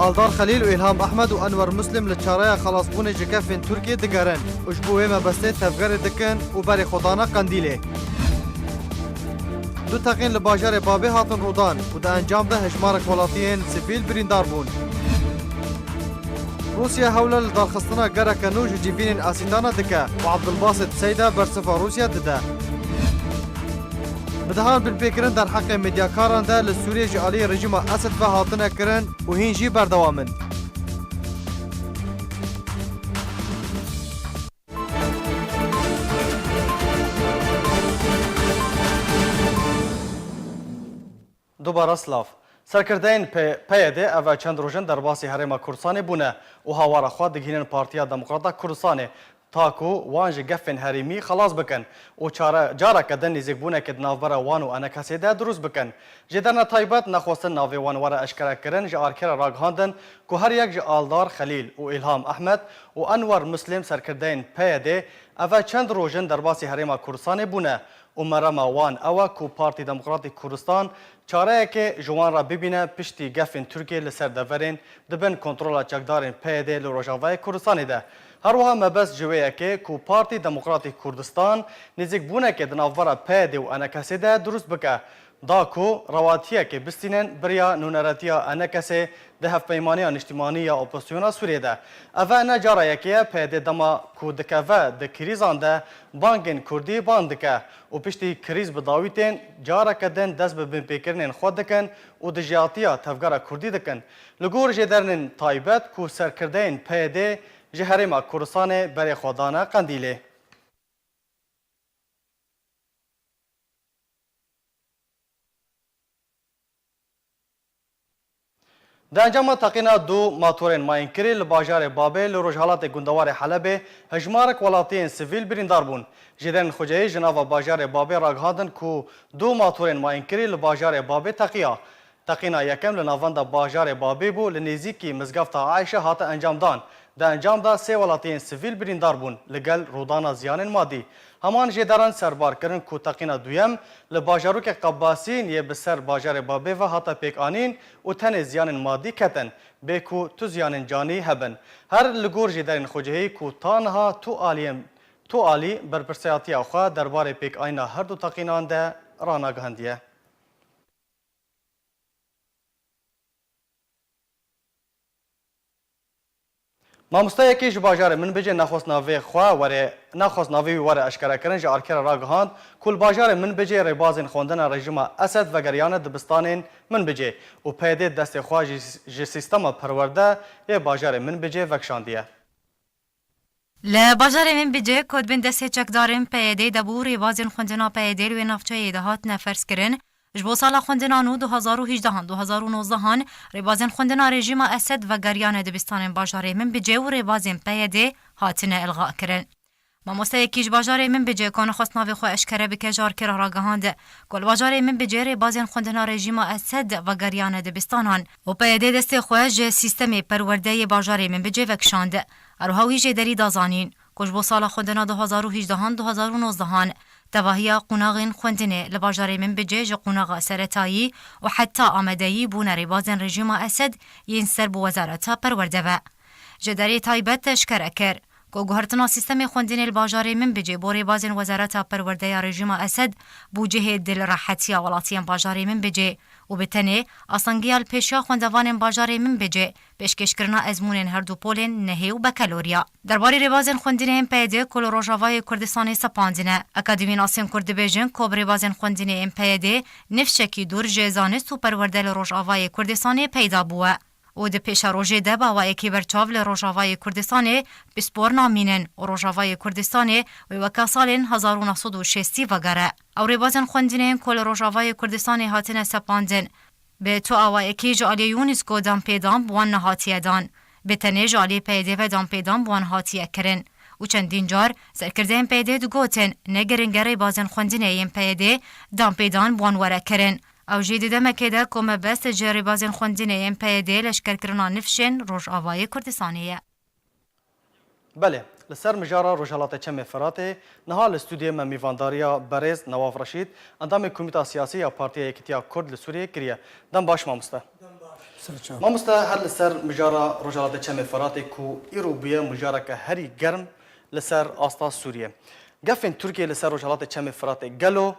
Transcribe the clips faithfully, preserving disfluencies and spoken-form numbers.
Aldar Xelîl û Îlham Ehmed û Enwer Muslim li çareya xelasbûnê ji gefên Tirkiyê digerin û ji bo wê mebestê tevgerê dikin û berê xwe dane Qendîlê. Du teqîn li bajarê Babê hatin rûdan û di encam de hejmarek welatiyên sivîl birîndar bûn. Rûsya hewla li darxistina gereke nû ji civînên Asîtana dike û Abdulbasit Seyda bersiva Rûsya dide. Bi dehan binpêkirin derheqê medyakaran de li Sûriyê ji alî rejîma Esed ve hatine kirin û hîn jî berdewam in. Dubara silav. Serkirdeyên P-, P Y D eve çend roj in derbasî Herêma Kurdistanê bûne û hawara xwe digihînin Partiya Demokrata Kurdistanê, ta ku wan ji gefên herêmî xelas bikin û çare-, careke din nêzîkbûnekê di navbera wan û ENKSê de dirust bikin. Jêderina taybet nexwestin navê wan were eşkerekirin, ji arkê re ragihandin ku her yek ji Aldar Xelîl û Îlham Ehmed û Enwer Muslim, serkirdeyên P Y D, eve çend roj in derbasî Herêma Kurdistanê bûne û merema wan ew e ku Partî Demokratîk Kurdistan çareyekê ji wan re bibîne piştî gefên Tirkiyê li ser deverên di bin kontrola çekdarên P Y D li Rojavayê Kurdistanê de. Her wiha mebest ji wê yekê ku Partî Demokratîk Kurdistan nêzîkbûnekê di navbera P Y D û ENKSê de dirust bike, da ku rewatiyekê bistînin bi riya nûneretiya ENKSê di Hevpeymaniya Niştimanî ya Opozisyona Sûriyê de. Eve ne cara yekê ye P Y D dema ku dikeve di krîzan de bangên Kurdî bang dike û piştî krîz bi dawî tên careke din dest bi binpêkirinên xwe dikin û dijiyatiya tevgera Kurdî dikin. Li gor jêderên taybet ku serkirdeyên P Y D ji Herêma Kurdistanê berê xwe dane Qendîlê. Di encama teqîna du matorên mayînkirî li bajarê Babê li rojhilatê gundewarê Helebê hejmarek welatiyên sivîl birîndar bûn. Jêderên xuceyî ji nava bajarê Babê ragihandin ku du matorên mayînkirî li bajarê Babê teqiya. Teqîna yekem li navenda bajarê Babê bû, li nêzîkî mizgefta Ayşe hate encamdan. Di encam de sê welatiyên sivîl birîndar bûn, li gel rûdana ziyanên madî. Heman jêderan serbar kirin ku teqîna duyem li bajarokê Qebasîn yê bi ser bajarê Babê ve hate pêkanîn û tenê ziyanên madî ketin, bê ku tu ziyanên canî hebin. Her li gor jêderên xucehî ku ta niha tu aliyên, tu alî berpirsiyatiya xwe derbarê pêkanîna her du teqînan de ranagihandiye. Mamosteyekî ji bajarê Minbicê nexwest navê xwe were, nexwest navê wî were eşkerekirin, ji arkê re ragihand ku li bajarê Minbicê rêbazên xwendina rejîma Esed vegeriyane dibistanên Minbicê û P Y D destê xwe ji, ji sîstema perwerde yê bajarê Minbicê vekişandiye. Li bajarê Minbicê ku di bin destê çekdarên P Y D de bû, rêbazên xwendina P Y D li wê navçeyê de hatine ferzkirin. Ji bo sala xwendina nû du hezar û hejdehan, du hezar û nozdehan, rêbazên xwendina rejîma Esed vegeriyane dibistanên bajarê Minbicê û rêbazên P Y D hatine ilga kirin. Mamosteyekî ji bajarê Minbicê ku nexwest navê xwe eşkere bike, ji arkê re ragihand ku li bajarê Minbicê rêbazên xwendina rejîma Esed vegeriyane dibistanan û P Y D destê xwe ji sîstemê perwerde yê bajarê Minbicê vekişand. Her wiha wî jêderî da zanîn ku ji bo sala xwendina du hezar û hejdehan, du hezar û nozdehan, tevahiya qonaxên xwendinê li bajarê Minbicê ji qonaxa seretayî û heta amadeyî bûne rêbazên rejîma Esed yên ser bi Wezareta Perwerde ve. Jêderê taybet eşkere kir ku guhertina sîstemê xwendinê li bajarê Minbicê bo rêbazên Wezareta Perwerde ya rejîma Esed bû cihê dilrehetiya welatiyên bajarê Minbicê û bi tenê asangiya li pêşiya xwendevanên bajarê Minbicê pêşkêşkirina ezmûnên her du polên nehê û bekeloriya. Derbarê rêbazên xwendinê ên P Y D ku li Rojavayê Kurdistanê sepandine, akademînasên Kurd dibêjin ku bi rêbazên xwendinê ên P Y D nifşekî dûr ji zanist û perwerde li Rojavayê Kurdistanê peyda bûye û di pêşerojê de bi awayekî berçav li Rojavayê Kurdistanê pispor namînin û Rojavayê Kurdistanê wê weka salên hezar û neh sed û şêstî vegere. Ew rêbazên xwendinên ku li Rojavayê Kurdistanê hatine sepandin, bi tu awayekî ji aliyê UNESCO danpêdan bi wan nehatiye dan. Bi tenê ji aliyê P Y D ve danpêdan bi wan hatiye kirin û çendîn car serkirdeyên P Y D digotin, ne giring e rêbazên xwendinê yên P Y D danpêdan bi wan were kirin. Ew jî di demekê de ku mebest ji rêbazên xwendinê yên P Y D leşkerkirina nifşên Rojavayê Kurdistanê ye. Belê, li ser mijara Rojhilatê Çemê Firatê niha li stûdyoyê me mîvandariya berêz Newaf Reşîd, endamê Komîta Siyasî ya Partiya Yekîtiya Kurd li Sûriyê kiriye. Dem baş mamoste. Dem baş. Mamoste, her li ser mijara Rojhilatê Çemê Firatê ku îro bûye mijareke herî germ li ser asta Sûriyê. Gefên Tirkiyê li ser Rojhilatê Çemê Firatê gelo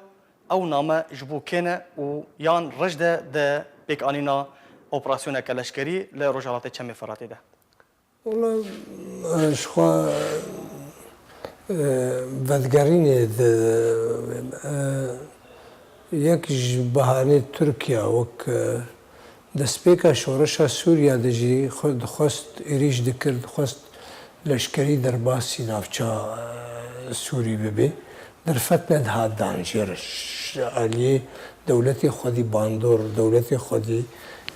ew name ji bo kê ne û yan rij de di pêkanîna operasyoneke leşkerî li Rojhilatê Çemê Firatê de? Wala, e, ji xwe, e, vedigerînê di, e, yek ji bihanê Tirkiya wek, e, destpêka şoreşa Sûriya de jî xwe dixwest êrîş dikir, dixwest leşkerî derbasî navça, e, Sûrî bibe. Derfet nedihat dan jê re. Ji aliyê dewletê xwedî bandor, dewletê xwedî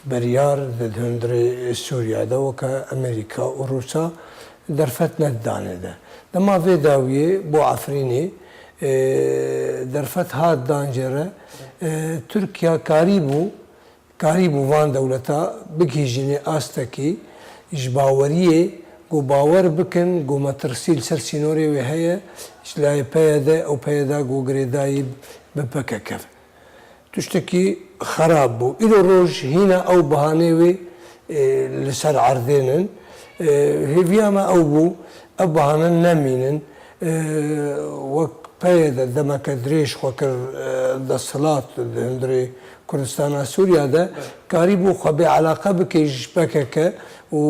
beryar di hundirê Sûriya de weke Amerîka û Rûsa derfet nedidanê de. Dema vê dawiyê bo Efrînê, e, derfet hat dan jê re, e, Tirkiya karîbû, karîbû van dewleta bigihîjînê astekî ji baweriyê ku bawer bikin ku metirsî li ser sînorê wê heye, ji layê P Y D û P Y D ku girêdayî bi P K K ve. Tiştekî xerab bû. Îro roj hîna ew bihanê wê, e, li ser erdê nin. E, hêviya me ew bû, ev bihane nemînin. E, wek P Y D demeke dirêj xwe kir, e, desthilat di hundirê Kurdistana Sûriya de, karîbû xwe bê eleqe bike ji P K K û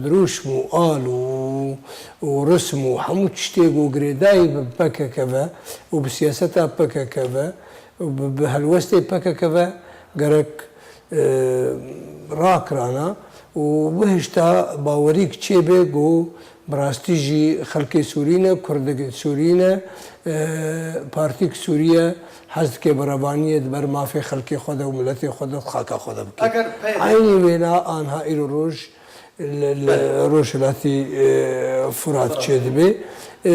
dirûşm û al û, û rism û hemû tiştê ku girêdayî bi P K K ve û bi siyaseta P K K ve û bi, bi helwestê P K K ve gerek, e, rakirana û bihişta bawerîk çêbe ku bi rastî jî xelkê Sûrî ne, Kurdek Sûrî ne, e, partîk Sûrî ye, hez dike bi revaniyê di ber mafê xelkê xwe de û miletê xwe de, xaka xwe de bike. Eger P Y D Eynî wêna anha îro roj li, li Belê. Rojhilatî, e, Furat Furat. Çêdibe. E,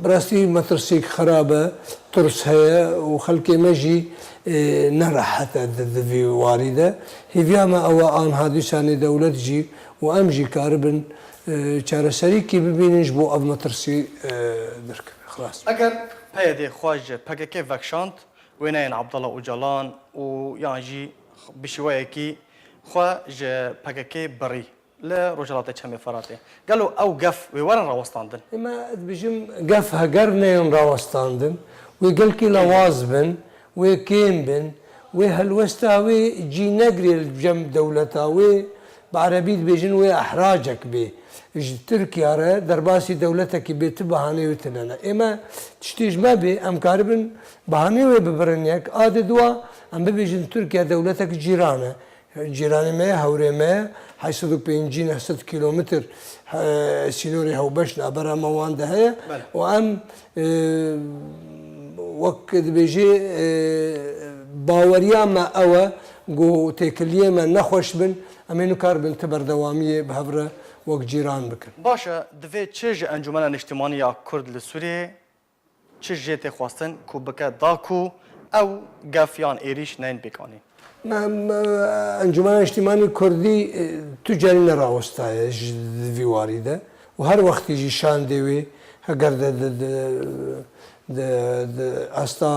bi rastî metirsêk xerab e, tirs heye û xelkê me jî, e, ne rehet e di, di vî warî de. Hêviya me ew e anha dîsanê dewlet jî û em jî karibin, e, çareserîkî bibînin ji bo ev metirsî, e, derkeve. Xilas. Eger P Y D xwe ji P K K vekişand, wêneyên Abdullah Ocalan û yan jî bi şêweyekî xwe ji P K K birî li Rojhilatê Çemê Firatê. Gelo ew gef wê werin rawestandin? Ema dibêjim gef heger neyên rawestandin, wê gelkî lawaz bin, wê kêm bin, wê helwesta wê cî negirê li cem dewleta wê, bi erebî dibêjin wê ehracek bê. Ji Tirkiya re derbasî dewletekî bê ti bahanê wê tune ne. Ê me tiştê ji me bê, em karibin bahanê wê bibirin yek. A di dua, em bibêjin Tirkiye dewletek cîran e. Cîranê me ye, hewrê me ye. Heyt sed û pêncî neh sed kîlometr, e, sînorê hewbeş navbera me wan de heye. Belê. Û em, e, wek dibêjê, e, baweriya me ew e, ku têkiliyê me nexweş bin, em ê nikaribin ti berdewamiyê bi hev re wek cîran bikin. Baş e, divê çi ji Encûmena Niştimanî ya Kurd li Sûriyê, çi jê tê xwestin ku bike da ku ew gef yan êrîş neyên pêkanîn? Me, me, Encûmena Niştimanî Kurdî, e, tu carî nerawestaye ji di vî warî de û her wextî jî şandê wê heger de, de, de, de, de asta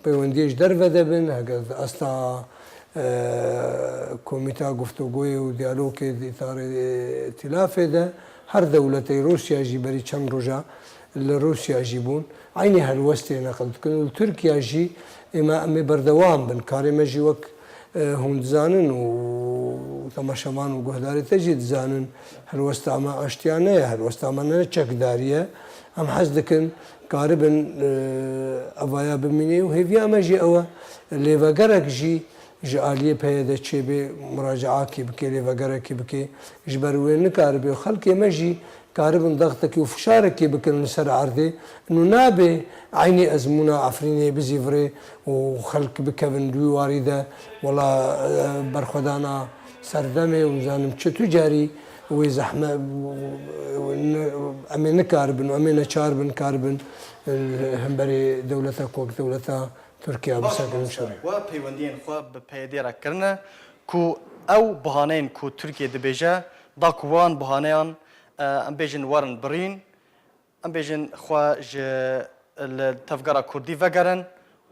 peywendiyê ji derve de bin, heger de asta, e, Komîta Guftûgoyê û Diyalogê di îtarê, e, îtîlafê de her dewletê, Rûsya jî berî çend roja li Rûsya jî bûn, eynî helwestê neqil dikin û li Tirkiya jî ême, em ê berdewam bin. Karê me jî wek, e, hûn dizanin û temaşevan û guhdarê te jî dizanin, helwesta me aştiyane ye, helwesta me ne çekdarî ye. Em hez dikin, karibin, e, evaya bimînê û hêviya me jî ew e. Lêvegerek jî ji aliyê P Y D çêbê, muracaakî bike, lêvegerekî bike. Ji ber wê nikaribe û xelkê me jî karibin dextekî û fişarekî bikin li ser erdê. Nû nabe eynî ezmûna Efrînê bizîvirê û xelk bikevin di wî warî de, wela, e, berxwedana serdemê û nizanim çi tu carî wê zehme, em ê nikaribin û em ê neçar bin, karibin, e, hemberî dewleta ku wek dewleta Tirkiye bisekin şerê. We peywendiyên xwe bi P Y D re kirine ku ew bihaneyên ku Tirkiye dibêje, da ku wan bihaneyan, e, em bêjin werin birîn, em bêjin xwe ji li tevgera Kurdî vegerin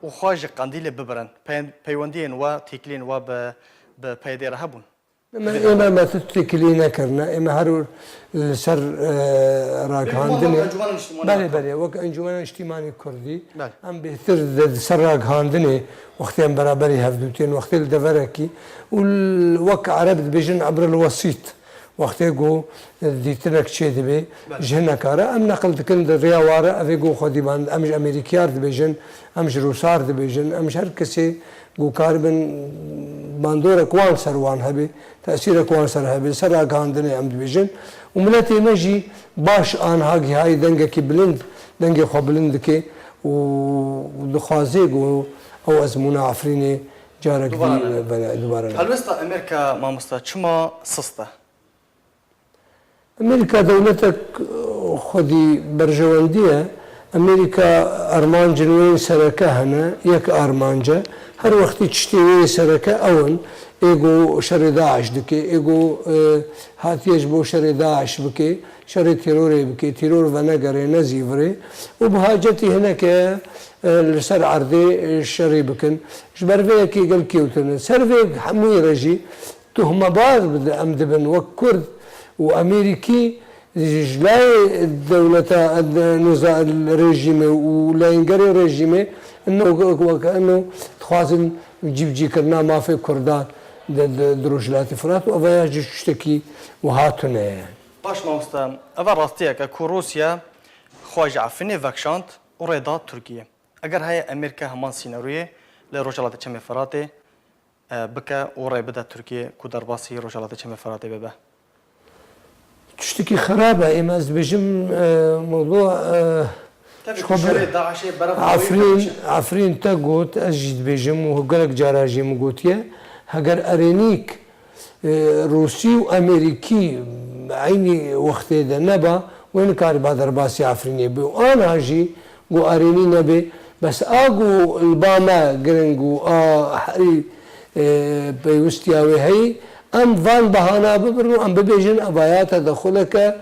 û xwe ji Qendîlê bibirin. Pey-, peywendiyên we, têkiliyên we bi bi P Y D re hebûn. Ême, ême me tu têkilî nekirine. Ême her wir li ser, e, ragihandinê. Encûmena Niştimanî Belê, ya belê. Wek Encûmena Niştimanî Kurdî. Belê. Em bêhtir di, di ser ragihandinê wextê em beraberî hevdû tên, wextê li deverekî û l-, wek Ereb dibêjin ebril wesît. Wextê ku dîtinek çêdibe, Belê. Ji hineka re em neqil dikin di rêya wa re, ev ê ku xwedî ban, em ji Amerîkiyar dibêjin, em ji Rûsar dibêjin, em ji her kesê ku karibin bandorek wan ser wan hebe, tesîrek wan ser hebe, ser ragihandinê em dibêjin. Û miletê me jî baş aniha gihayî dengekî bilind, dengê xwe bilind dike û dixwaze ku ew ezmûna Efrînê carek Dubare dî nebe. Bene, dubare nebe. Helwesta Amerîka, mamosta, çima sist e? Amerîka dewletek xwedî berjewendî ye. Amerîka armancên wê yên sereke hene. Yek armanc e. Her wextî tiştê wê yê sereke ew in. Ê ku şerê DAIŞ dike, ê ku, e, hatiye ji bo şerê DAIŞ bike, şerê terorê bike, teror venegere, nezîvire. Û bi hacetî hineke, e, li ser erdê, e, şerê bikin. Ji ber vê yekê gel kêwtine. Ser vê hemûyê re jî Tuhmebaz bi-, em dibin wek Kurd û Amerîkî ji layê dewleta, niza-, rejîmê û layîngerê rejîmê ino wek ino dixwazin cîbicîkirina mafê Kurdan di, di, di Rojhilatê Firat û ev ya ji tiştekî wiha tune ye. Baş mamoste, ev rastiyek e ku Rûsya xwe ji Efrînê vekişand û rê da Tirkiyê. Eger heye Amerîka heman sînaroyê li Rojhilatê Çemê Firatê e, bike û rê bide Tirkiyê ku derbasî Rojhilatê Çemê Firatê bibe? Tiştekî xerab e. Ême ez dibêjim, e, mewdû, e, Tevî ji xwe ku bi-, şerê DAIŞê beref Efrîn, Efrîn te got, ez jî dibêjim û gelek cara jî min gotiye. Heger erênîk, e, Rûsî û Amerîkî eynî wextê de neba, wê nikariba derbasî Efrînê be. Û aniha jî ku erênî nebe, bes a ku li ba me giring û a herî, e, pêwistiya wê heyî, em van behana bibirin û em bibêjin, evaya tedexuleke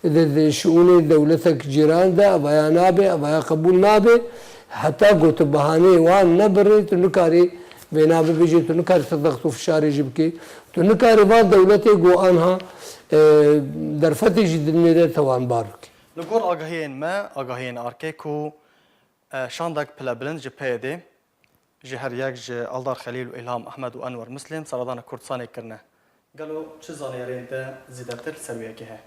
di, di şiûnê dewletek cîran de, evaya nabe, evaya qebûl nabe. Heta ku tu behaneyê wan nebirî, tu nikarî vêna bibêjî, tu nikarî te dext û fişarê jî bikî. Tu nikarî van dewletê ku anha, e, derfetê jî dinêre te wan bar bikî. Li gor agahiyên me, agahiyên arkê ku, e, şandek pilebilind ji P Y D, ji her yek ji Eldar Xelîl û Îlham Ehmed û Enwer Muslim seredana Kurdistanê kirine. Gelo çi zanyariyên te zêdetir li ser wê yekê heye?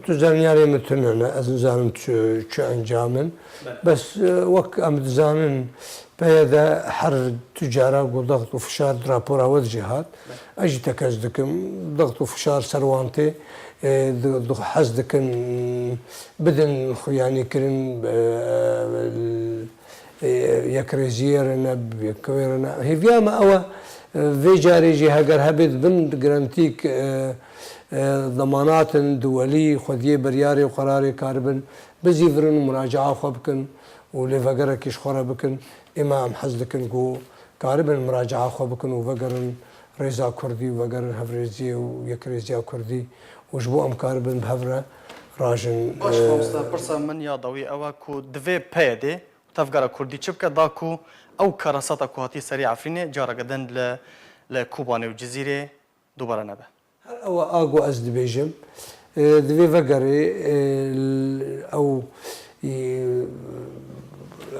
Tu zanyarê min tune ne, ez nizanim çi, çi encam in. Belê. Bes, e, wek em dizanin, P Y D her tu cara ku dext û fişar di rapora we de jî hat. Belê. Ez jî tekez dikim, dext û fişar ser wan tê, e, di, di, hez dikin bidin xuyanîkirin, e, e, yekrêziyê re ne, bi yekewê re ne. Hêviya me ew e, e, vê carê jî heger hebêt bin grantîk, e, e, demanatin duwelî, xwediyê biryarê û qerarê karibin bizîvirin û muracaa xwe bikin û lêvegerekî ji xwe re bikin. Ême em hez dikin ku karibin muracaa xwe bikin û vegerin rêza kurdî û vegerin hevrêziyê û yekrêziya kurdî û ji bo em karibin bi hev re rajin. Baş, e, mamoste, pirsa min ya dawî ew e ku divê P Y D û Tevgera Kurdî çi bike da ku ew karasata ku hatiye serê Efrînê careke din li, li Kobanê û Cizîrê dubare nebe? Her ew a ku ez dibêjim, e, divê vegerê, e, l-, ew, e,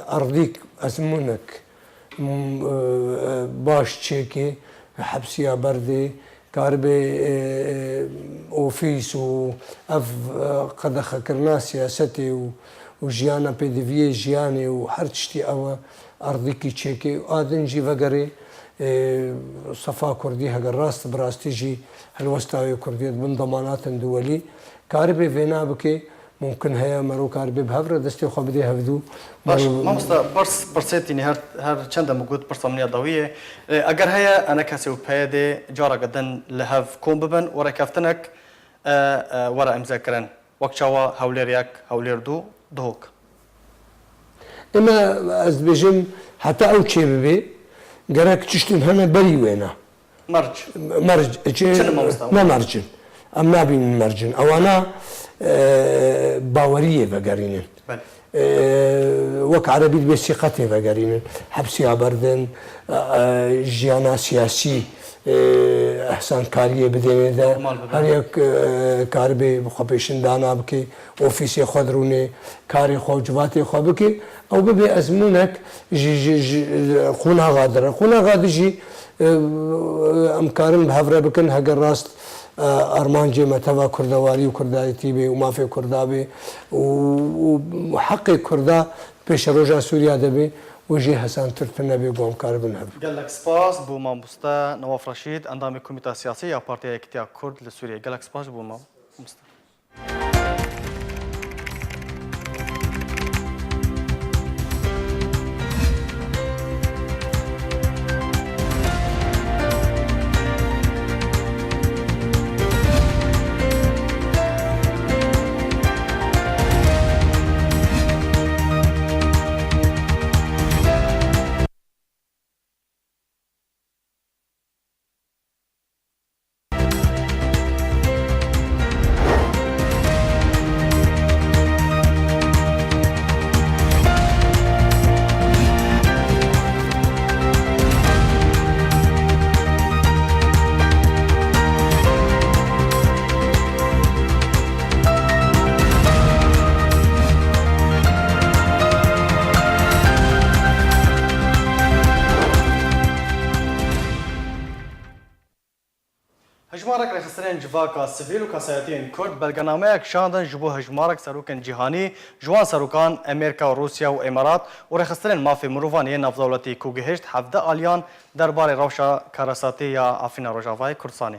erdîk, ezmûnek, m-, e, baş çêkê, hepsiya berdê, karibê, e, e, ofîs û ev, e, qedexekirina siyasetê û, û jiyana pêdiviyê jiyanê û her tiştî ew e, erdîkî çêkê û a din jî vegerê, e, sefa kurdî heger rast bi rastî jî helwesta wê kurdiyê di bin demanatin duwelî karibê vêna bike, mumkin heye mero karibê bi hev re destê xwe bidê hevdû. Baş, mero- mamosta, pirs, pirsê tînî her, her çend em got pirsa min ya dawiyê. E, eger heye enekesê û P Y D careke din li hev kom bibin û rêkeftinek, e, e, were îmze kirin. Wek çawa Hewlêr yek, Hewlêr du, Duhok. Ême ez dibêjim, heta ew çêbibe, gerek tiştên hene berî wêne. Merc. Merc, çi, Çi ne mamosta? Ne merc in. Em nabînin merc in. Ewana, e, baweriyê vegerînin. Belê. E, wek erebî dibê sîqetê vegerînin. Hepsiya berdin, e, e, jiyana siyasî, e, Ehsankariyê bidê wê de, her yek, e, karibê bi xwe pêşindana bike, ofîsê xwe dirûnê, karê xwe û civatê xwe bike, ew bibe ezmûnek ji, ji, ji qonaxa din re. Qonaxa din jî, e, em karin bi hev re bikin, heger rast, e, armancê me teva kurdewarî û kurdayetî bê û mafê kurda bê û, û heqê kurda pêşeroja Sûriya de bê û jê hesantir tune bê ku em karibin hev. Gelek spas bo mamoste Newaf Reşîd, endamê Komîta Siyasî ya Partiya Yekîtiya Kurd li Sûriyê. Gelek spas ji bo mamoste. Hejmarek rêxistinên civaka sivîl û kesayetiyên Kurd belgenameyek şandin ji bo hejmarek serokên cîhanî, ji wan serokan Amerîka, Rûsya û Îmarat û rêxistinên mafê mirovan yên navdewletî ku gihişt hevdeh aliyan derbarê rewşa karesatî ya Efrîna Rojavayê Kurdistanê.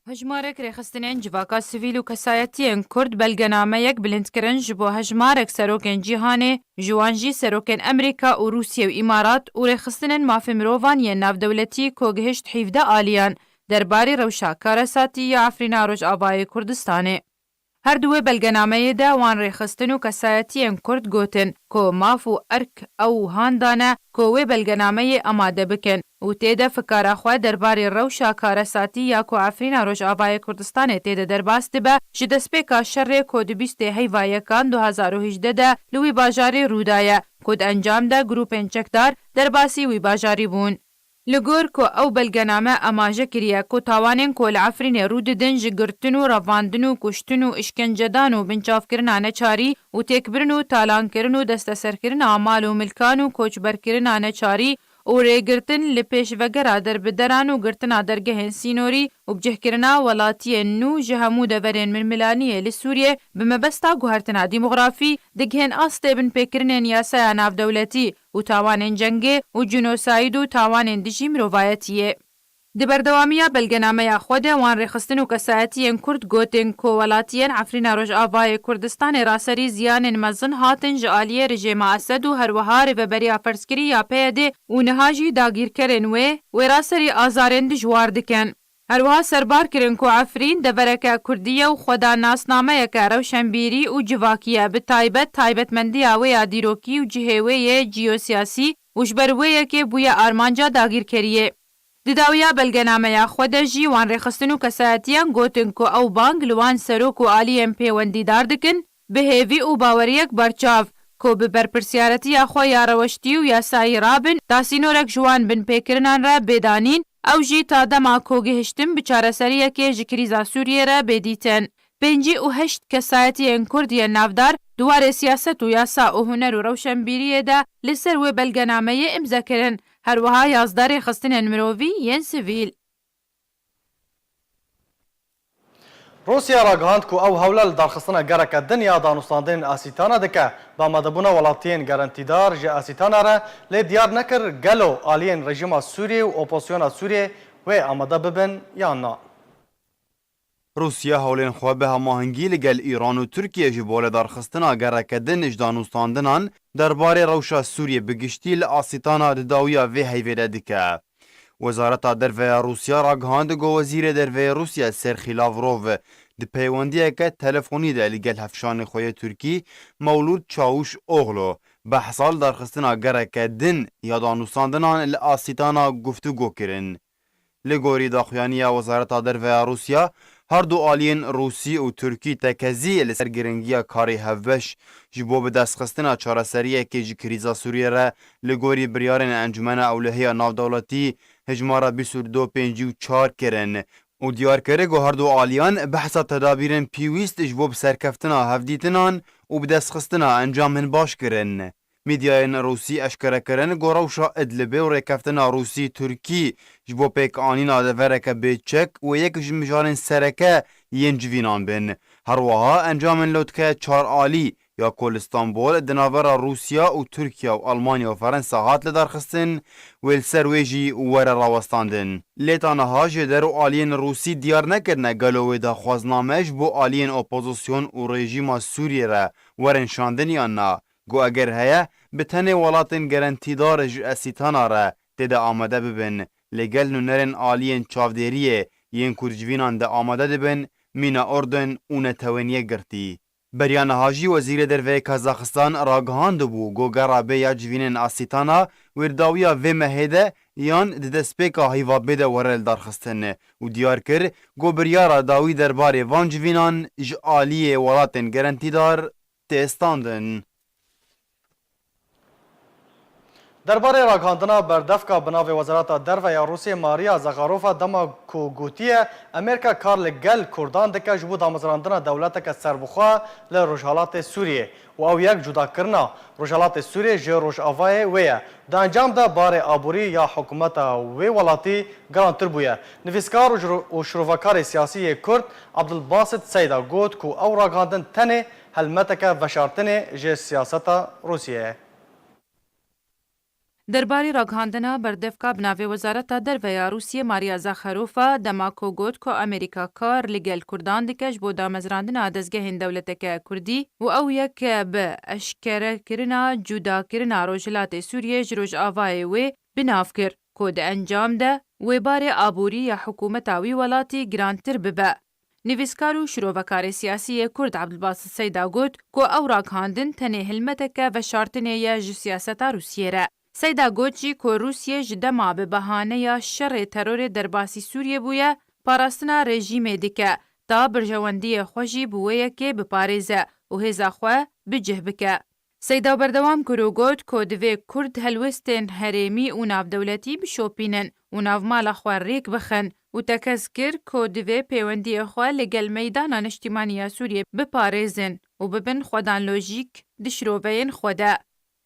Hejmarek rêxistinên civaka sivîl û kesayetiyên Kurd belgenameyek bilind kirin ji bo hejmarek serokên cîhanê, ji wan jî serokên Amerîka û Rûsye û Îmarat û rêxistinên mafê mirovan yên navdewletî ku gihişt hevdeh aliyan derbarê rewşa karesatî ya Efrîna Rojavayê Kurdistanê. Her di wê belgenameyê de wan rêxistin û kesayetiyên Kurd gotin ku maf û erk ew wihan dane ku wê belgenameyê amade bikin û tê de fikara xwe derbarê rewşa karesatî ya ku Efrîna Rojavayê Kurdistanê tê de derbas dibe, ji destpêka şerê ku di bîstê heyva yekan du hezar û hejdeh de li wî bajarê rû daye, ku di encam de grûpên çekdar derbasî wî bajarî bûn. Li gor ku ew belgename amaje kiriye ku tawanên ku li Efrînê rû didin ji girtin û revandin û kuştin û îşkencedan û binçavkirina neçarî û têkbirin û talankirin û desteserkirina mal û milkan û koçberkirina neçarî û rêgirtin li pêşvegera derbideran û girtina dergehên sînorî û bicihkirina welatiyên nû ji hemû deverên milmilaniyê li Sûriyê bi mebesta guhertina demografî digihên astê binpêkirinên yasaya navdewletî û tawanên cengê û cînosayîd û tawanên dijî mirovayetiyê. Di berdewamiya belgenameya xwe de wan rêxistin û kesayetiyên Kurd gotin ku welatiyên Efrîna Rojavayê Kurdistanê raserî ziyanên mezin hatin ji aliyê rejêma Esed û her wiha rêveberiya ferzkirî ya P Y D û niha jî dagîrkerên wê, wê raserî azarên dijwar dikin. Her wiha serbar kirin ku Efrîn devereke kurdî ye û xweda nasnameyeke rewşenbîrî û civakî ye, bi taybet taybetmendiya wê ya dîrokî û cihê wê yê ciyosiyasî û ji ber wê yekê bûye armanca dagîrkeriyê. Di dawiya belgenameya xwe de jî wan rêxistin û kesayetiyan gotin ku ew bang li wan serok û aliyên pêwendîdar dikin, bi hêvî û baweriyek berçav, ku bi berpirsiyaretiya xwe ya reweştî û yasayî rabin, ta sînorek ji wan binpêkirinan re bê danîn, ew jî ta dema ku gihiştin bi çareseriyekê ji krîza Sûriyê re bê dîtin. Pêncî û heşt kesayetiyên Kurd yên navdar di warê siyaset û yasa û huner û rewşenbîriyê de li ser wê belgenameyê îmze kirin, her wiha yazdeh rêxistinên mirovî yên sivîl. Rûsya ragihand ku ew hewle li darxistina gereke din ya danûstandinên asîtana dike, bi amadebûna welatiyên gerentîdar ji asîtana re, lê diyar nekir gelo aliyên rejîma Sûriyê û opozisyona Sûriyê wê amade bibin yan na. Rûsya hewlên xwe bi hemahengî li gel Îran û Tirkiye ji bo lidarxistina gereke din ji danûstandinan derbarê rewşa Sûriyê bi giştî li asîtana di dawiya vê heyvê de dike. Wezareta Derve ya Rûsya ragihand ku Wezîrê Derve yê Rûsya Serxî Lavrov di peywendiyeke telefonî de li gel hevşanê xwe yê Tirkî Mewlûd Çawûşoglu behsa lidarxistina gereke din ya danûstandinan li asîtana guftûgo kirin. Li gorî daxuyaniya Wezareta Derve ya Rûsya, Her du aliyên Rûsî û Tirkî tekezî li ser giringiya karê hevbeş ji bo bidestxistina çareseriyekê ji krîza Sûriyê re li gorî biryarên Encûmena Ewlehiya Navdewletî hejmara bîst û du pêncî û çar kirin û diyar kir ku her du aliyan behsa tedabîrên pêwîst ji bo bi serkeftina hevdîtinan û bidestxistina encamên baş kirin. Medyayên Rûsî eşkere kirin ku rewşa Idlibê û rêkeftina Rûsî-Tirkî ji bo pêkanîna devereke bêçek wê yek ji mijarên sereke yên civînan bin. Her wiha encamên lotke çar alî ya ku li Stenbol di navbera Rûsya û Tirkiye û Almanya û Ferensa hat lidarxistin, wê li ser wê jî were rawestandin. Lê ta niha jêder û aliyên Rûsî diyar nekirine gelo wê daxwazname ji bo aliyên opozîsyon û rejîma Sûriyê re werin şandin yan na. Ku eger heye, bi tenê welatên gerentîdar ji Asîtana re tê de amade bibin, lê gel nûnerên aliyên çavdêriyê yên ku di civînan de amade dibin, mîna Urdun û Netewên Yekgirtî. Beriya niha jî Wezîrê Derve yê Kazaxistan ragihandibû ku gera bê ya civînên Asîtana wê di dawiya vê mehê de yan di destpêka heyva bê de were lidarxistin û diyar kir ku biryara dawî derbarê van civînan ji aliyê welatên gerentîdar tê standin. Derbarê ragihandina berdevka bi navê Wezareta Derve ya Rûsiyê Maria Zakharova dema ku gotiye Amerîka kar li gel Kurdan dike ji bo damezrandina dewleteke serbixwe li Rojhelatê Sûriyê û ew yek cudakirina Rojhelatê Sûriyê ji Rojavayê wê ye. Di encam de barê aborî ya hikûmeta wê welatî girantir bûye. Nivîskar û jiro-, û şirovekarê siyasî yê Kurd Abdulbasit Seyda got ku ew ragihandin tenê helmeteke veşartinê ji siyaseta Rûsiyê ye. Derbarê ragihandina berdevka bi navê Wezareta Derve ya Rûsiyê Maria Zakharova dema ku got ku Amerîka kar li gel Kurdan dike ji bo damezrandina dezgehên dewleteke Kurdî û ew yek bi eşkerekirina cudakirina Rojhilatê Sûriyê ji Rojavayê wê bi nav kir ku di encam de wê barê aborî ya hikûmeta wî welatî girantir bibe. Nivîskar û şirovekarê siyasî yê Kurd Abdulbasit Seyda got ku ew ragihandin tenê hilmeteke veşartinê ye ji siyaseta Rûsiyê re. Seyda got jî ku Rûsiyê ji dema bi behaneya şerê terorê derbasî Sûriyê bûye, parastina rejîmê dike, ta berjewendiyê xwe jî bi wê yekê biparêze û hêza xwe bi cih bike. Seyda berdewam kir û got ku divê Kurd helwestên herêmî û navdewletî bişopînin û navmala xwe rêk bixin û tekez kir ku divê pêwendiyê xwe li gel meydana niştîmanî ya Sûriyê biparêzin û bibin xwedan lojîk di şiroveyên xwe de.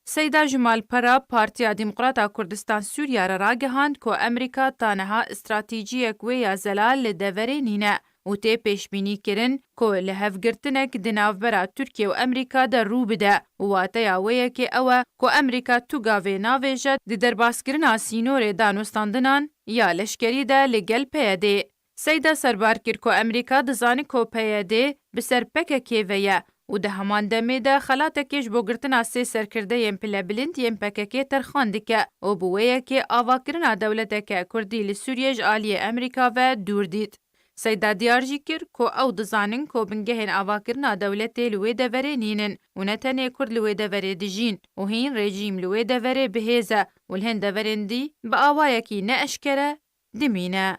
Seyda ji malpera Partiya Demokrata Kurdistan Sûriya re ragihand ku Amerîka ta niha stratejiyek wê ya zelal li deverê nîne û tê pêşbînîkirin ku lihevgirtinek di navbera Tirkiye û Amerîka de rû bide û wateya wê yekê ew e ku Amerîka tu gavê navêje di derbaskirina sînorê danûstandinan ya leşkerî de li gel P Y D'ê. Seyda serbar kir ku Amerîka dizane ku P Y D bi ser P K K ve ye û di heman demê de xelatekê ji bo girtina sê serkirdeyên pilebilind yên P K K terxan dike û bi wê yekê avakirina dewleteke Kurdî li Sûriyê ji aliyê Amerîka ve dûr dît. Seyda diyar jî kir ku ew dizanin ku bingehên avakirina dewletê li wê deverê nînin û ne tenê Kurd li wê deverê dijîn û hîn rejîm li wê deverê bi hêz e û li hin deverên dî bi awayekî neeşkere dimîne.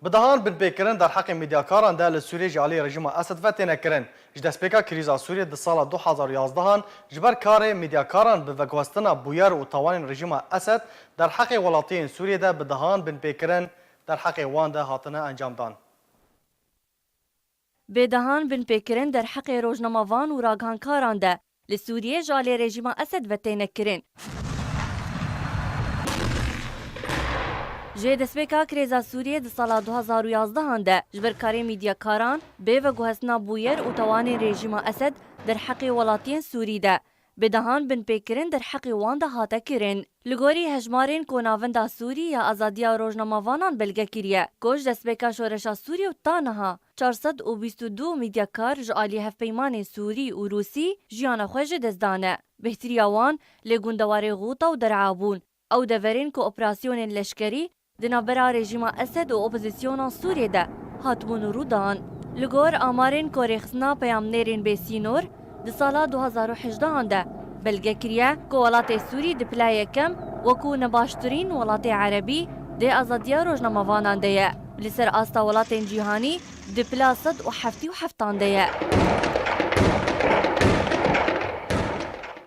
Bi dehan binpêkirin derheqê medyakaran de li Sûriyê ji alî rejîma Esed ve têne kirin. Ji destpêka krîza Sûriyê di sala du hazar û yazdehan ji ber karê medyakaran bi veguhestina bûyer û tawanên rejîma Esed derheqê welatiyên Sûriyê de bi dehan binpêkirin derheqê wan de hatine encamdan. Bê dehan binpêkirin derheqê rojnamevan û ragihankaran de li Sûriyê ji alê rejîma Esed ve têne kirin. Ji destpêka krêza Sûriyê di sala du hazar û yazdehan de ji ber karê mîdyakaran bê veguhestina bûyer û tawanên rejîma Esed derheqê welatiyên Sûrî de bi dehan binpêkirin derheqê wan de hate kirin. Li gorî hejmarên ku Navenda Sûrî ya Azadiya Rojnamevanan belge kiriye, ku ji destpêka şoreşa Sûrî û ta niha çar sed û bîst û du mîdyakar ji alî hevpeymanên Sûrî û Rûsî jiyana xwe ji dest dane. Bêhtiriya wan li gundewarê Xûta û Der'a bûn. Ew deverên ku operasyonên leşkerî di navbera rejîma Esed û opozisyona Sûriyê de hatibûn rû dan. Li gor amarên ku Rêxistina Peyamnêrên Bêsînor di sala du hazar û hejdehan de belge kiriye ku welatê Sûrî di pila yekem wekû nebaştirîn welatê erebî dê azadiya rojnamevanan de ye. Li ser asta welatên cîhanî di pila sed û heftê û heftan de ye.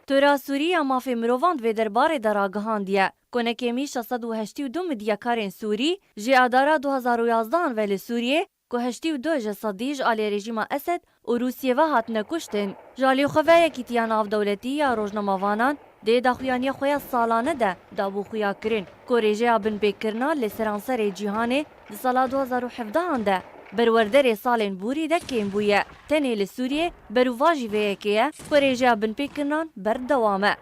Tora Sûrî ya Mafê Mirovan di vê derbarê de ragihandiye ku nekêmî şeş sed û heştê û du midyekarên Sûrî ji Adara du hezar û yazdehan ve li Sûriyê, ku heştê û du ji sedî ji aliyê rejîma Esed û Rûsiyê ve hatine kuştin. Ji alî xwe ve Yekîtiya Navdewletî ya Rojnamavanan dê daxuyaniya xwe ya salane de dabû xuya kirin ku rêjeya binpêkirina li seranserê cîhanê di sala du hezar û hevdehan de berwerderê salên borî de kêm bûye. Tenê li Sûriyê berûvajî vê yekê ye ku rêjeya binpêkirinan berdewam e.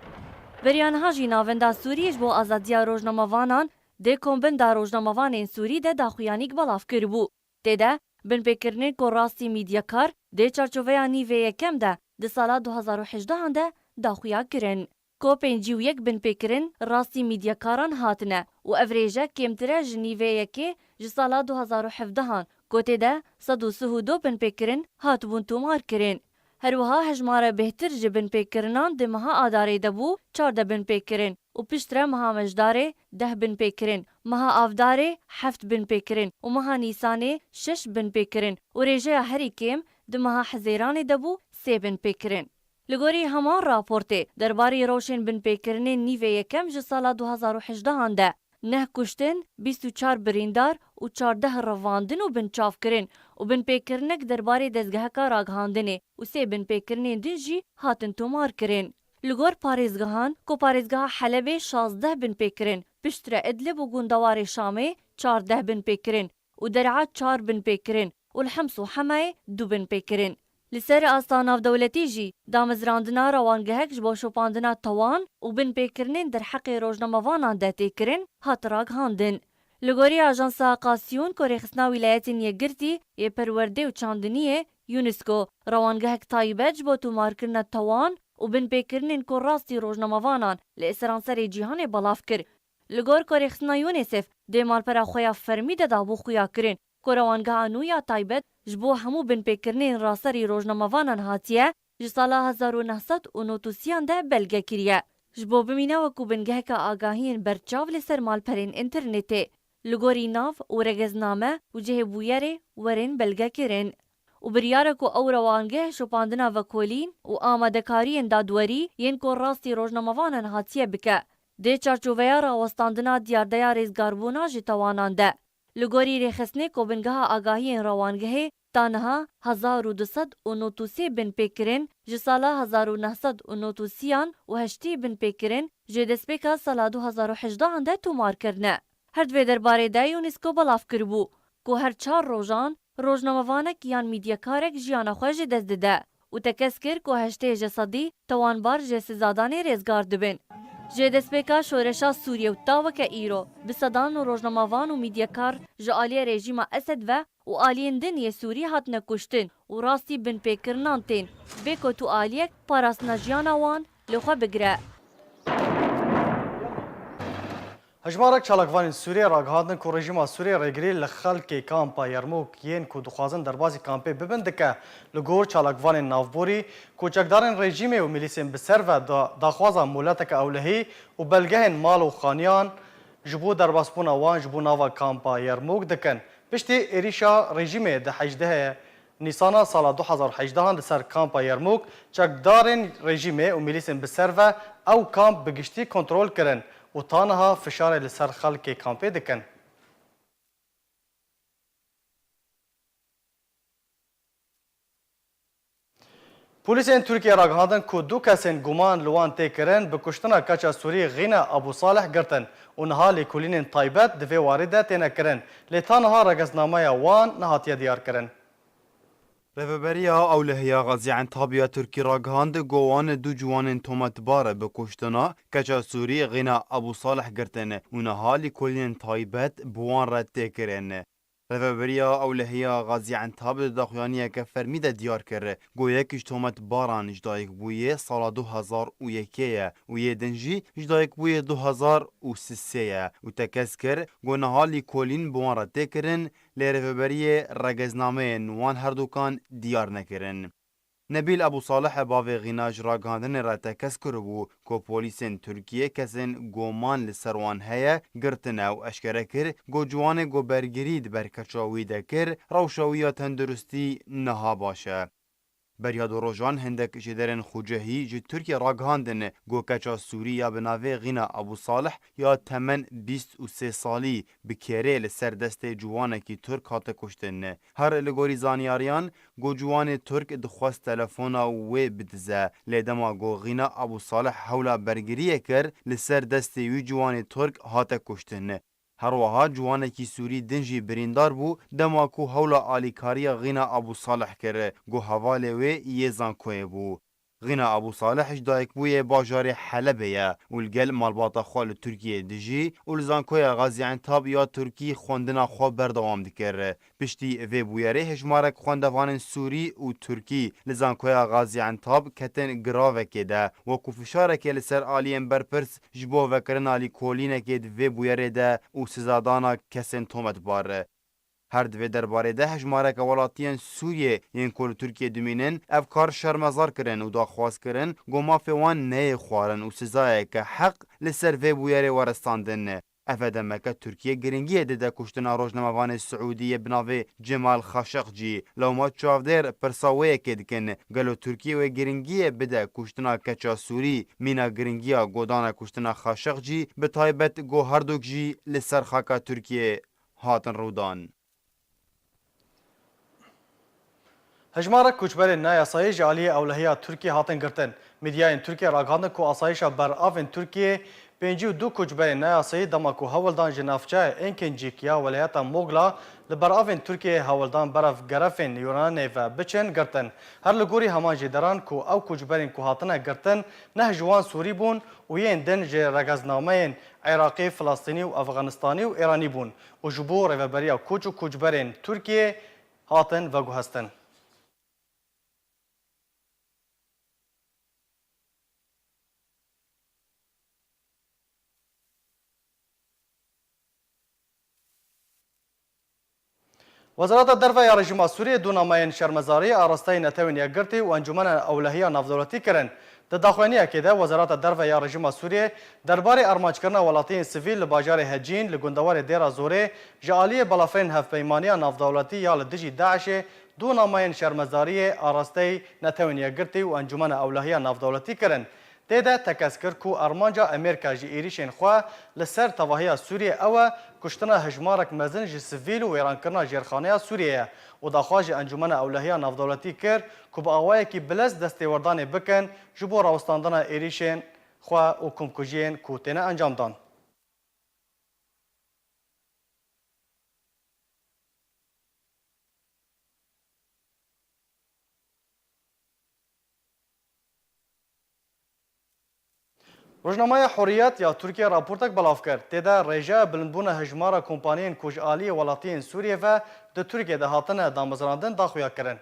Beriya niha jî Navenda Sûrî ji bo Azadiya Rojnamavanan di Kombinda Rojnamavanên Sûrî de daxuyanîk belav kiribû. Tê de binpêkirinên ku rastî mîdyakar dê çarçoveya nîvê yekem de di sala du hezar û hejdehan de daxuya kirin. Ku pêncî û yek binpêkirin rastî mîdyakaran hatine û ev rêje kêmtir e ji nîvê yekê ji sala du hezar û hevdehan, ku tê de sed û sih û du binpêkirin hatibûn tomar kirin. Her wiha hejmara bêhtir ji binpêkirinan di meha Adarê de bû çardeh binpêkirin û piştre meha Mejdarê deh binpêkirin, meha Avdarê heft binpêkirin û meha Nîsanê şeş binpêkirin û rêjeya herî kêm di meha Hizêranê de bû sê binpêkirin. Li gorî heman raportê, derbarê rewşên binpêkirinên nîvê yekem ji sala du hezar û hejdehan de, neh kuştin, bîst û çar birîndar û çardeh revandin û binçavkirin û binpêkirinek derbarê dezgeheka ragihandinê û sê binpêkirinên din jî hatin tomarkirin. Li gor parêzgehan, ku parêzgeha Helebê şazdeh binpêkirin, piştre Idlib û gundewarê Şamê çardeh binpêkirin û Der'a çar binpêkirin û li Hems û Hemayê du binpêkirin. Li ser asta navdewletî jî damezrandina rewangehek ji bo şopandina tawan û binpêkirinên derheqê rojnamevanan de tê kirin, hat ragihandin. Li gorî ajansa Qasiyûn ku Rêxistina Wîlayetên Yekgirtî yê Perwerdê û Çandiniyê, UNESCO, rewangehek taybet ji bo tomarkirina tawan û binpêkirinên ku rastî rojnamevanan li seranserê cîhanê belav kir. Li gor ku Rêxistina UNICEF dê malpera xwe ya fermî de dabû xuya kirin ku rewangeha nû ya taybet ji bo hemû binpêkirinên raserî rojnamevanan hatiye, ji sala hezar û neh sed û nod û sêyan de belge kiriye. Ji bo bimîne wekû bingeheka agahiyên berçav li ser malperên înternetê, li gorî nav û regezname û cihê bûyerê werin belgekirin. Û biryar e ku ew rewangeh şopandina vekolîn û amadekariyên dadwerî yên ku rastî rojnamevanan hatiye bike, dê çarçoveya rawestandina diyardeya rêzgarbûna ji tawanan de. Li gorî rêxistinê ku bingeha agahiyên rewangehê ta niha hezar û du sed û nod û sê binpêkirin ji sala hezar û neh sed û nod û sêyan û heştê binpêkirin ji destpêka sala du hezar û hejdehan de tomar kirine. Her di vê derbarê de UNESCO belav kiribû ku her çar rojan rojnamevanek yan mîdyekarek jiyana xwe ji dest dide û tekez kir ku heştê ji sedî tawanbar ji sizadanê rêzgar dibin. Ji destpêka şoreşa Sûriyê û ta weke îro, bi sedan rojnamevan û mîdyekar ji aliyê rejîma Esed ve û aliyên din yê Sûrî hatine kuştin û rastî binpêkirinan tên, bê ku tu aliyek parastina jiyana wan li xwe bigire. Hejmarek çalakvanên Sûriyê ragihandin ku rejîma Sûriyê rêgirî li xelkê kampa Yermûk yên ku dixwazin derbasî kampê bibin dike. Li gor çalakvanên navborî, ku çekdarên rejîmê û milîsên bi ser ve da-, daxwaza moleteke ewlehî û belgehên mal û xaniyan ji bo derbasbûna wan ji bo nava kampa Yermûk dikin. Piştî êrîşa rejîmê di hejdehê Nîsana sala du hezar û hejdehan li ser kampa Yermûk, çekdarên rejîmê û milîsên bi ser ve ew kamp bi giştî kontrol kirin û ta niha fişarê li ser xelkê kampê dikin. Polîsên Tirkiyê ragihandin ku du kesên guman li wan tê kirin, bi kuştina keça Sûrî Xîna Abu Salih girtin û niha lêkolînên taybet di vê warî de têne kirin, lê ta niha regeznameya wan nehatiye diyarkirin. Rêveberiya Ewlehiya Xazî Entab ya Tirkî ragihand, ku wan du ciwanên tometbar bi kuştina keça Sûrî Xîna Abu Salih girtin û niha lêkolînên taybet bi wan re tê kirin. Rêveberiya Ewlehiya Xazî Entab di daxuyaniyeke fermî de diyar kir, ku yek ji tometbaran ji dayikbûyê sala du hezar û yekê ye û yê din jî ji dayikbûyê du hezar û sisê ye û tekez kir, ku niha lîkolîn bi wan re tê kirin, lê rêveberiyê regeznameyên wan herdukan diyar nekirin. Nebîl Ebû Salih bavê Xîna ji ragihandinê re tekez kiribû ku polîsên Tirkiyê kesên goman li ser wan heye girtine û eşkere kir ku ciwanê ku bergirî di ber keça wî de kir, rewşa wî ya tenduristî niha baş e. Beriya du rojan hindek jêderên xucehî ji Tirkiyê ragihandin ku keça Sûrî ya bi navê Xîna Ebû Salih ya temen bîst û sê salî bi kêrê li ser destê ciwanekî Tirk hate kuştin. Her li gorî zanyariyan, ku ciwanê Tirk dixwest telefona wê bidize, lê dema ku Xîna Ebû Salih hewla bergiriyê kir, li ser destê wî ciwanê Tirk hate kuştin. Her wiha ciwanekî Sûrî din jî birîndar bû, dema ku hewla alîkariya Xîna Ebû Salih kir, ku hevalê wê yê zankoyê bû. Xîna Ebû Salih ji dayikbûyê bajarê Helebê ye û li gel malbata xwe li Tirkiyê dijî û li Zankoya Xazî Entab ya Tirkî xwendina xwe berdewam dikir. Piştî vê bûyerê hejmarek xwendevanên Sûrî û Tirkî li Zankoya Xazî Entab ketin giravekê de, wekû fişarekê li ser aliyên berpirs ji bo vekirina lîkolînekê di vê bûyerê de û sizadana kesên tometbar. Her di vê derbarê de hejmareke welatiyên Sûriyê yên ku li Tirkiyê dimînin, ev kar şermezar kirin û daxwaz kirin ku mafê wan neyê xwarin û sizayeke heq li ser vê bûyerê were standin. Ev demeke Tirkiye giringiyê dide kuştina rojnamevanê Siûdî yê bi navê Cemal Xaşeqcî. Lewma çavdêr pirsa wê yekê dikin, gelo Tirkiye wê giringiyê bide kuştina keça Sûrî, mîna giringiya godana kuştina Xaşeqcî, bi taybet go herduk jî li ser xaka Tirkiyê hatin rûdan. Hejmarek koçberên nayasayî ji aliyê ewlehiya Tirkiyê hatin girtin. Medyayên Tirkiyê ragihandin ku asayîşa beravên Tirkiyê pêncî û du koçberên nayasayî dema ku hewldan ji navçeya Enkincik ya welayeta Mogla li beravên Tirkiyê hewldan berev gerefên Yunanê ve biçin girtin. Her li gorî heman jêderan ku ew koçberên ku hatine girtin neh ji wan Sûrî bûn û yên din ji regeznameyên Iraqî, Filistînî û Efxanistanî û Îranî bûn û ji bo rêveberiya koç û koçberên Tirkiyê hatin veguhestin. Wezareta Derve ya rejîma Sûriyê du nameyên şermezariyê arasteyî Netewên Yekgirtî û Encûmena Ewlehiya Navdewletî kirin. Di daxuyaniyekê de Wezareta Derve ya rejîma Sûriyê derbarê armanckirina welatiyên sivîl li bajarê Hecîn li gundewarê Dêra Zorê ji aliyê balafirên Hevpeymaniya Navdewletî ya li dijî DAIŞê du nameyên şermezariyê arasteyî Netewên Yekgirtî û Encûmena Ewlehiya Navdewletî kirin. Tê de tekez kir ku armanca Amerîka ji êrîşên xwe li ser tevahiya Sûriyê ew e, kuştina hejmarek mezin ji sivîl û wêrankirina jêrxaneya Sûriyê ye û daxwaz ji Encûmena Ewlehiya Navdewletî kir ku bi awayekî bilez destêwerdanê bikin ji bo rawestandina êrîşên xwe û komkujiyên ku têne encamdan. Rojnameya Hurriyet ya Tirkiye raportek belav kir. Tê de rêjeya bilindbûna hejmara kompaniyên ku ji aliyê welatiyên Sûriyê ve di Tirkiye de hatine damezrandin daxuya kirin.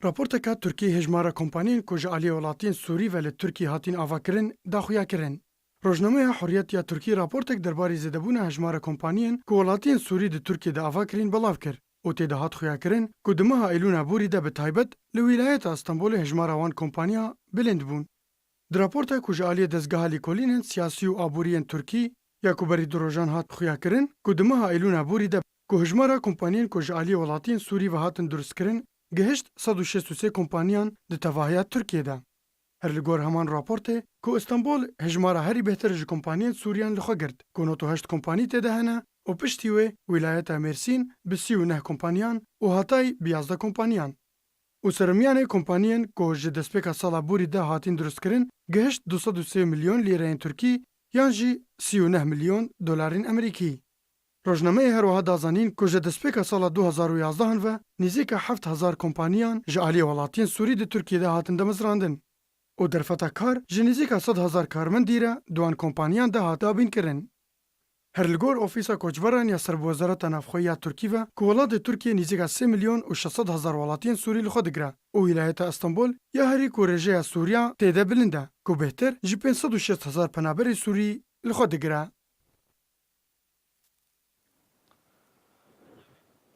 Raporteka Tirkî hejmara kompaniyên ku ji aliyê welatiyên Sûrî ve li Tirkî hatîn avakirin daxuya kirin. Rojnameya Hurriyet ya Tirkî raportek derbarê zêdebûna hejmara kompaniyên ku welatiyên Sûrî di Tirkiyê de ava kirîn belav kir û tê de hat xuyakirin ku di meha Eylûna borî de bi taybet li wîlayeta Stenbolê hejmara wan kompaniya bilind bûn. Di raporta ku ji aliyê dezgeha lêkolînên siyasî û aboriyên Tirkî ya ku berî du rojan hat xuyakirin ku di meha Eylûna borî de ku hejmara kompaniyên ku ji aliyê welatiyên Sûrî ve hatin durustkirin gihişt sed û şêst û sê kompaniyan di tevahiya Tirkiyê de. Her li gor heman raportê ku Îstanbul hejmara herî bêhtir ji kompaniyên Sûriyan li xwe girt, ku nod û heşt kompanî tê de hene û piştî wê wîlayeta Mêrsîn bi sî û neh kompaniyan û Hatay bi yazdeh kompaniyan. Û serimiyanê kompaniyên ku ji destpêka sala borî de hatîn durustkirin gihişt du sed û sê milyon lîreyên Tirkî yan jî sî û neh milyon dolarên Amerîkî. Rojnameyê her wiha da zanîn ku ji destpêka sala du hazar û yazdehan ve nêzîka heft hezar kompaniyan ji aliyê welatiyên Sûrî di Tirkiyê de hatin damezrandin û derfeta kar ji nêzîka sed hezar karmendî re di wan kompaniyan de hat dabînkirin. Her li gor Ofîsa Koçberan ya Ser bi Wezareta Navxweyî ya Tirkî ve ku welatê Tirkiyê nêzîka sê milyon û şeş sed hezar welatiyên Sûrî li xwe digire û wîlayeta Îstanbul ya herî ku rêjeya Sûriya tê de bilind e ku bêhtir ji pênc sed û şêst hezar penaberê Sûrî li xwe digire.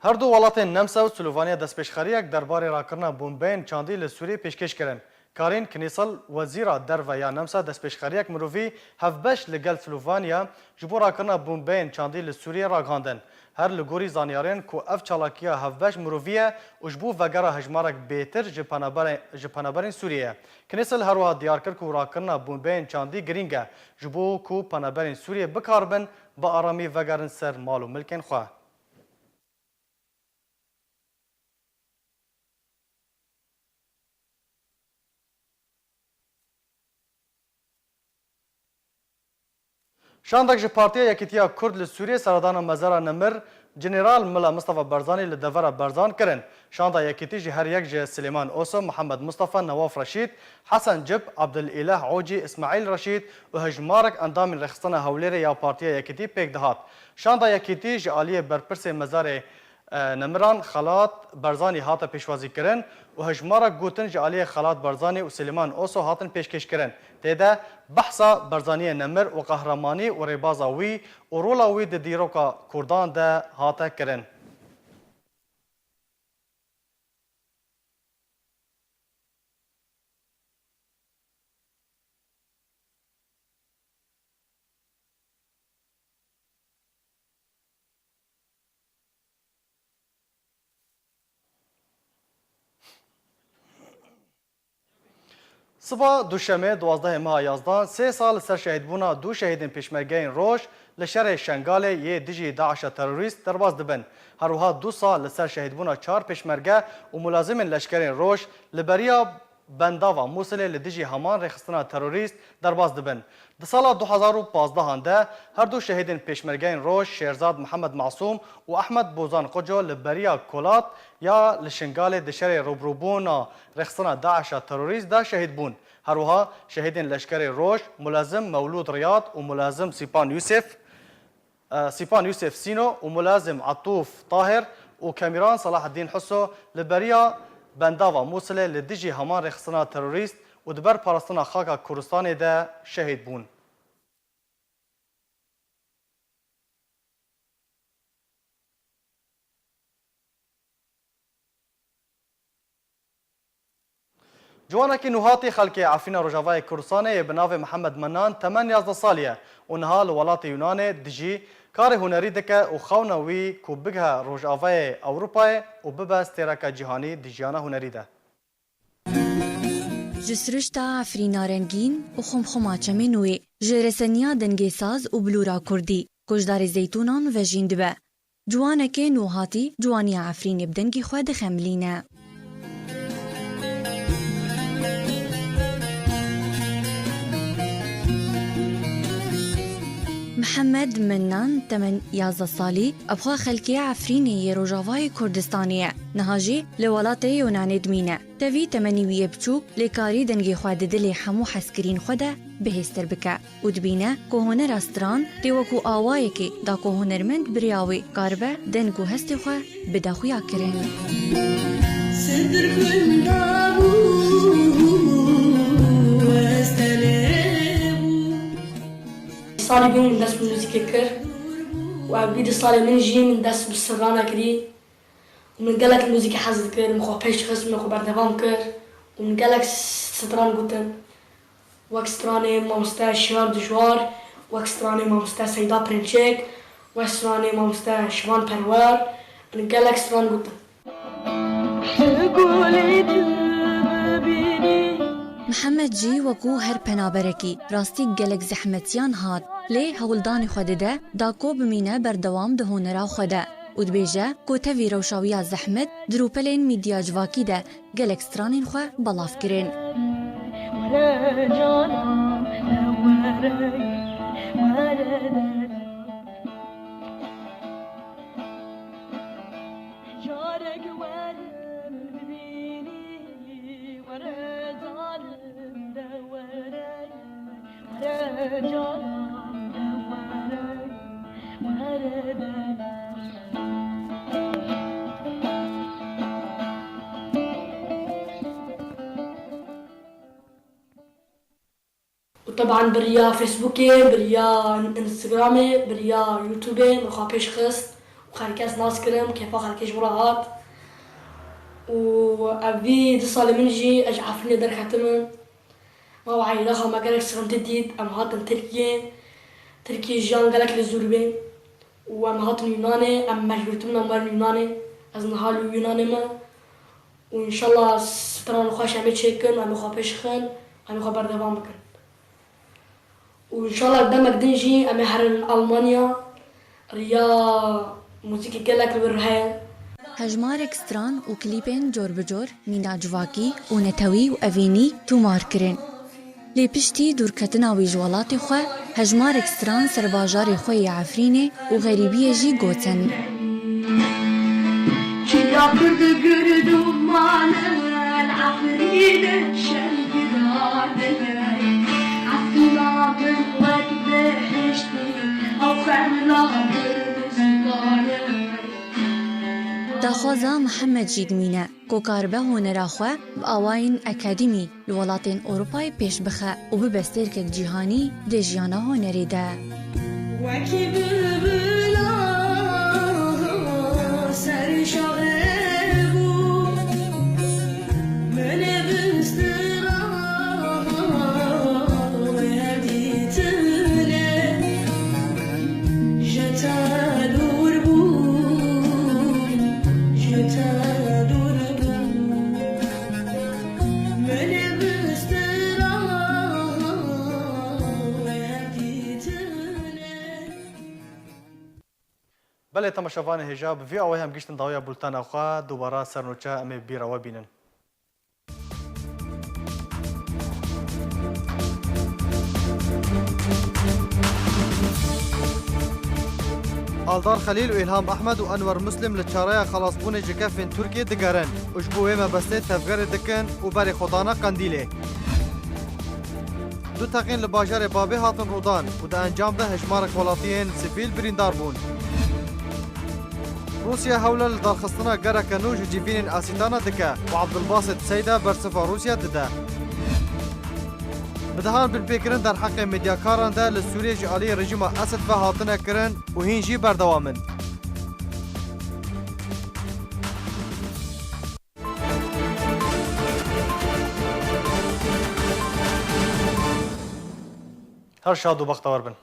Her du welatên Nemsa û Slovanya destpêşxeriyek derbarê rakirina bombeyên çandî li Sûriyê pêşkêş kirin. Karin Knisel, wezîra derve ya Nemsa, destpêşxeriyek mirovî hevbeş li gel Slovanya ji bo rakirina bombeyên çandî li Sûriyê ragihandin. Her li gorî zanyarên ku ev çalakiya hevbeş mirovî ye û ji bo vegera hejmarek bêtir ji penaberê-, ji penaberên Sûriyê ye. Knisel her wiha diyar kir ku rakirina bombeyên çandî girîng e, ji bo ku penaberên Sûriyê bikaribin bi aramî vegerin ser mal û milkên xwe. Şandek ji Partiya Yekîtiya Kurd li Sûriyê seredana mezara nemir General Mila Mustafa Barzanî li devera Barzan kirin. Şanda Yekîtî ji her yek ji Silêman Oso, Mihemed Mustafa, Newaf Reşîd, Hesen Cib, Abdulîleh Ocî, Îsmaîl Reşîd û hejmarek endamên Rêxistina Hewlêrê ya Partiya Yekîtî pêk dihat. Şanda Yekîtî ji aliyê berpirsê mezarê e, nemiran Xelat Barzanî hate pêşwazîkirin û hejmarek gotin ji aliyê Xelat Barzanî û Silêman Oso hatin pêşkêşkirin. Tê de behsa Barzaniyê nemir û qehremanî û rêbaza wî û rola wî di dîroka Kurdan de hate kirin. Siva Duşemê, duwazdehê meha yazdan, sê sal li ser şehîdbûna du şehîdên pêşmergeyên roj li şerê Şengalê yê dijî DAIŞa terorîst derbas dibin. Her wiha du sal li ser şehîdbûna çar pêşmerge û mulazimên leşkerên roj li beriya Bendava Mûsilê li dijî heman rêxistina terorîst derbas dibin. Di sala du hezar û pazdehan de her du şehîdên pêşmergeyên roj Şêrzad Mihemed Masûm û Ehmed Bozan Qoco li beriya Kolat ya li Şingalê di şerê rûbirûbûna rêxistina DAIŞa terorîst de şehîd bûn. Her wiha şehîdên leşkerê roj Mulezim Mewlûd Riyad û Mulezim Sîpan Yûsif, e, Sîpan Yûsif Sîno û Mulezim Atûf Tahir û Kemîran Salaheddîn Huso li beriya Bendava Mûsilê li dijî heman rêxistina terorîst û di ber parastina xaka Kurdistanê de şehîd bûn. Ciwanekî nûhatî xelkê Efrîna Rojavayê Kurdistanê yê bi navê Mihemed Menan temen yazdeh salî ye û niha li welatê Yunanê dijî, karê hunerî dike û xewna wî ku bigihe Rojavayê Ewropayê û bibe stêreke cîhanî di jiyana hunerî de. Ji sirişta Efrîna rengîn û xumxuma çemên wê, ji reseniya dengê saz û bilûra kurdî, goşdarê zeytûnan vejîn dibe. Ciwanekê nûhatî ciwaniya Efrînê bi dengê xwe dixemilîne. Mihemed Mennan temen yazdeh salî, bi xwe xelkê Efrînê yê Rojavayê Kurdistanê ye. Niha jî li welatê Yunanê dimîne. Tevî temenî wî yê biçûk lê karî dengê xwe di dilê hemû hezkirîn xwe de bihêztir bike û dibîne ku hunera stran tê wekû awayekê da ku hunermend bi rêya wê karibe deng û hestê xwe bide xuyakirin. Salî bû min dest bi muzîkê kir û ev bî di salê min jî min dest bi strana kirî. Min gelek muzîkê hez dikir, min xwe pêş xist, min xwe berdewam kir û min gelek stran gotin. Wek stranê mamoste Şivan Dijwar, wek stranê mamoste Seyda Pirinçek, wek stranê mamoste Şivan Perwer, min gelek stran gotin. Mihemed jî wekû her penaberekî rastî gelek zehmetiyan hat, lê hewldanê xwe dide da ku bimîne berdewam di hunera xwe de û dibêje ku tevî rewşa wî ya zehmet di rûpelên mîdya civakî de gelek stranên xwe belav kirin. Û teban bi riya Facebookê, bi riya Instagramê, bi riya YouTubeê min xwe pêş xist û Xelkê ez nas kirim, kêfa xelkê ji min re hat. Û ev vî du salê min jî ez ji Efrînê derketime. Ma û eîlê xwe me gelek sixintî dît, em hatin Tirkiyê. Tirkiyê jiyan gelek li zûr bê. Û em hatin Yûnanê, em mecbûr tibûn em werin Yûnanê. Ez niha li Yûnanê me. Û înşallah strana xweş em ê çêkin, em ê xwe pêş xin, em ê xwe berdewam bikin. Û înşallah demek din jî em ê herin Almanya, riya muzîkê gelek li wir heye. Hejmarek stran û klîpên cor bi cor mîna civakî û netewî û evînî tûmar kirin. Lê piştî dûrketina wî ji welatê xwe, hejmarek stran ser bajarê xwe yê Efrînê û xerîbiyê jî gotin. Çiya Kurd û Kurd û mane Efrîn şevgirane. Efrîna min wek behiştî, ew xemla min rizgare. Daxwaza Mihemed jî dimîne ku karibe honera xwe bi awayên akademî li welatên Ewropayê pêş bixe û bibe stêrkek cîhanî di jiyana hunerê de. Wekî bilbila ser şaxê bû, min ê bistira wê her dîtine. Ji te dûr bû, ji te dûr bû. Min ê bistira wê her dîtine. Belê temaşevanê hêja, bi vî awayî em gihîştin dawiya bultena xwe, dubara ser nûçe em ê bîra we bînin. Aldar Xelîl û Îlham Ehmed û Enwer Muslim li çareya xelasbûnê ji kefên Tirkiyê digerin û ji bo wê mebestê tevgerê dikin û berê xwe dane Qendîlê. Du teqîn li bajarê Babê hatin rûdan û di encam de hejmarek welatiyên sivîl birîndar bûn. Rûsya hewla li darxistina gereke nû ji civînên Asîtana dike û Abdulbasit Seyda bersiva Rûsya dide. Bi dehan binpêkirin derheqê medyakaran de li Sûriyê ji alî rejîma Esed ve hatine kirin û hîn jî berdewam in. Her şad û bextewar bin.